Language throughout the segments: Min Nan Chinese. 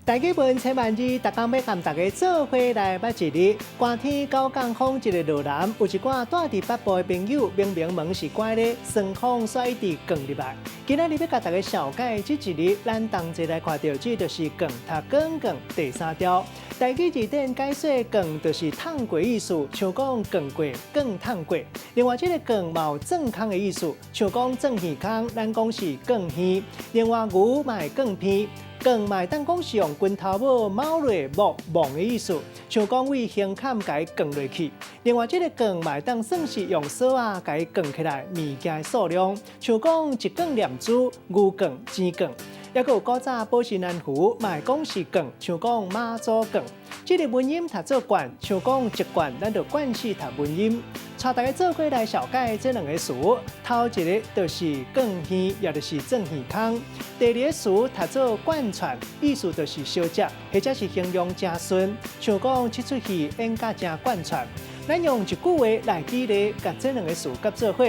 台語文千萬字，逐工欲佮大家做伙來捌一字。寒天九降風，一个落南，有一寡蹛佇北部的朋友，明明門是關咧，霜風煞一直降入來。今仔日欲共大家紹介這一字，咱同齊來看著，這就是降，讀降降第三調。台語字典解說降就是燙過意思，像講降過、降燙過。另外，這个降嘛有鑽空的意思，像講鑽耳空，咱講是降耳。另外，牛嘛會降鼻。降嘛會當講是用拳頭拇貓落木摸的意思，像講對胸坎共伊降落去。另外，這个降嘛會當算是用索仔共伊降起來物件的數量，像講一貫念珠、牛降、錢降。抑閣有古早保身安符，嘛會講是降，像講媽祖降。這个文音讀做貫，像講一貫，咱就慣勢讀文音。帶大家做伙來紹介這兩个詞，頭一个就是降耳，也就是鑽耳空；第二个詞讀做貫串，意思就是相接，或者是形容誠順，像講這齣戲演甲誠貫串。咱用一句話來舉例，共這兩个詞佮做伙。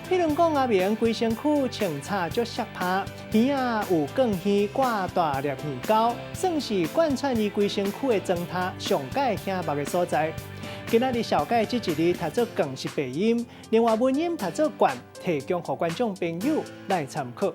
譬如講，阿明規身軀穿插足摔拍，耳仔有降耳掛大粒耳膠，算是貫穿伊規身軀的妝頭上蓋顯目的所在。今仔日紹介這一字讀做降是白音，另外文音讀做貫，提供予觀眾朋友來參考。